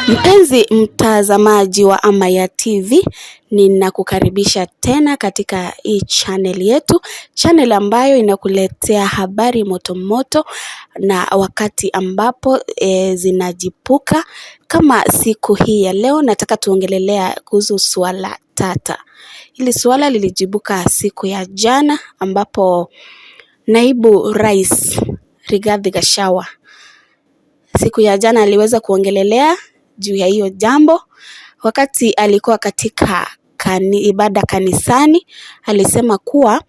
Mpenzi mtazamaji wa Amaya TV, ninakukaribisha tena katika hii channel yetu, channel ambayo inakuletea habari moto moto na wakati ambapo zinajipuka. Kama siku hii ya leo, nataka tuongelelea kuhusu swala tata. Hili swala lilijibuka siku ya jana ambapo naibu rais Rigathi Gachagua siku ya jana aliweza kuongelelea juu ya hiyo jambo wakati alikuwa katika ibada kanisani. Alisema kuwa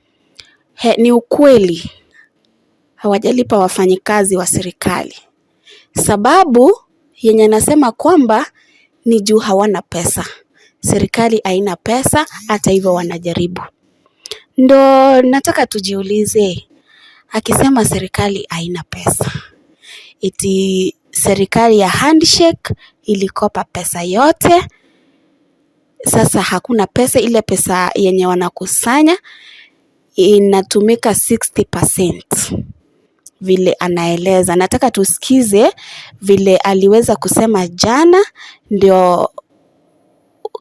ni ukweli hawajalipa wafanyikazi wa serikali, sababu yenye anasema kwamba ni juu hawana pesa, serikali haina pesa, hata hivyo wanajaribu. Ndo nataka tujiulize, akisema serikali haina pesa, eti serikali ya handshake ilikopa pesa yote, sasa hakuna pesa. Ile pesa yenye wanakusanya inatumika 60% vile anaeleza. Nataka tusikize vile aliweza kusema jana, ndio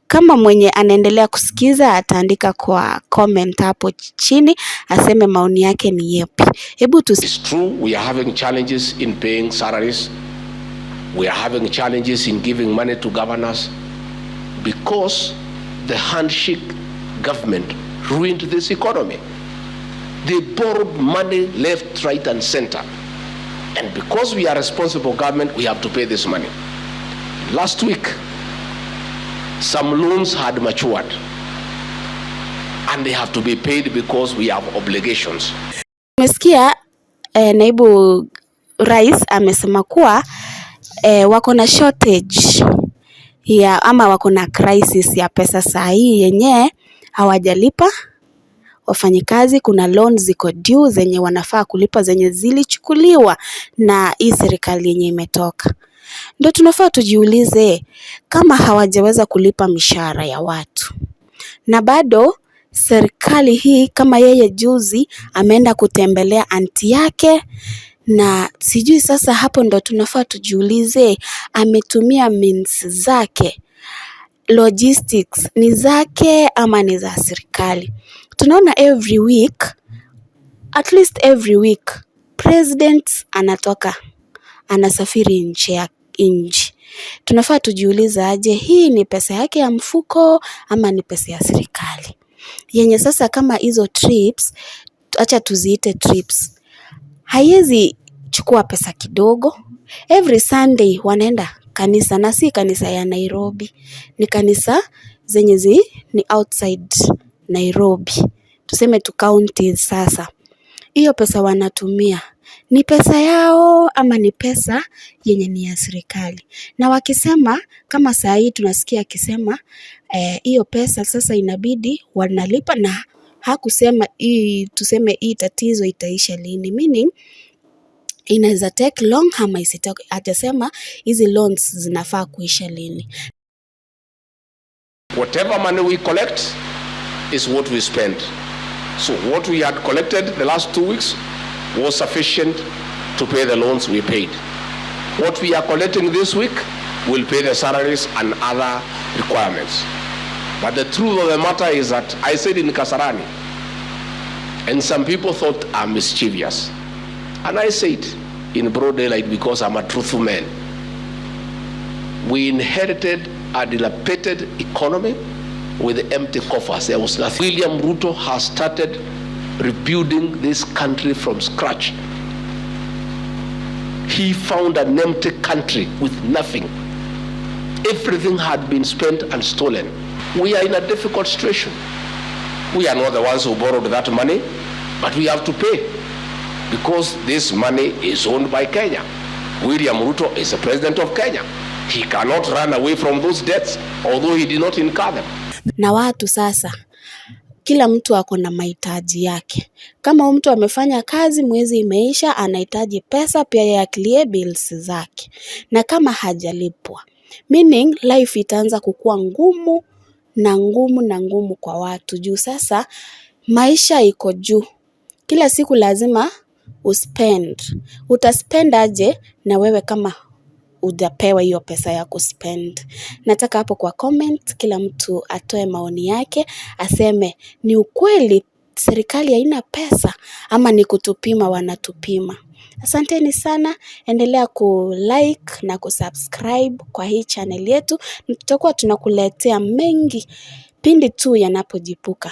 kama mwenye anaendelea kusikiza ataandika kwa comment hapo chini aseme maoni yake ni yepi. Hebu It's true we are having challenges in paying salaries. We are having challenges in giving money to governors because the handshake government ruined this economy. They borrowed money left, right, and center. And because we are responsible government, we have to pay this money. Last week, some loans had matured and they have to be paid because we have obligations. Umesikia naibu rais amesema kuwa wako na shortage ya ama wako na crisis ya pesa saa hii yenye hawajalipa wafanyikazi. Kuna loan ziko due zenye wanafaa kulipa zenye zilichukuliwa na hii serikali yenye imetoka. Ndio tunafaa tujiulize kama hawajaweza kulipa mishahara ya watu na bado serikali hii, kama yeye juzi ameenda kutembelea auntie yake na sijui sasa, hapo ndo tunafaa tujiulize, ametumia means zake, logistics ni zake ama ni za serikali? Tunaona every week, at least every week, president anatoka anasafiri nje ya nchi. Tunafaa tujiulize aje, hii ni pesa yake ya mfuko ama ni pesa ya serikali? Yenye sasa kama hizo trips, acha tuziite trips, haiwezi chukua pesa kidogo. Every Sunday wanaenda kanisa na si kanisa ya Nairobi, ni kanisa zenye ni outside Nairobi, tuseme tu counties. Sasa hiyo pesa wanatumia ni pesa yao ama ni pesa yenye ni ya serikali? Na wakisema kama saa hii tunasikia akisema hiyo pesa sasa inabidi wanalipa, na hakusema hii, tuseme hii tatizo itaisha lini, meaning inaweza take long ama isitake. Hajasema hizi loans zinafaa kuisha lini. Whatever money we collect is what we spend. So what we had collected the last 2 weeks was sufficient to pay the loans we paid. What we are collecting this week will pay the salaries and other requirements. But the truth of the matter is that I said in Kasarani, and some people thought I'm mischievous. And I said in broad daylight because I'm a truthful man. We inherited a dilapidated economy with empty coffers. There was nothing. William Ruto has started rebuilding this country from scratch. He found an empty country with nothing. Everything had been spent and stolen. We are in a difficult situation. We are not the ones who borrowed that money, but we have to pay because this money is owned by Kenya. William Ruto is the president of Kenya. He cannot run away from those debts, although he did not incur them. Na watu sasa, kila mtu ako na mahitaji yake. Kama mtu amefanya kazi mwezi imeisha, anahitaji pesa pia yeye aclear bills zake, na kama hajalipwa, meaning life itaanza kukua ngumu na ngumu na ngumu kwa watu juu sasa maisha iko juu. Kila siku lazima uspend. Utaspend aje na wewe kama hujapewa hiyo pesa ya kuspend. Nataka hapo kwa comment kila mtu atoe maoni yake, aseme ni ukweli serikali haina pesa ama ni kutupima wanatupima. Asanteni sana, endelea kulike na kusubscribe kwa hii channel yetu. Tutakuwa tunakuletea mengi pindi tu yanapojipuka.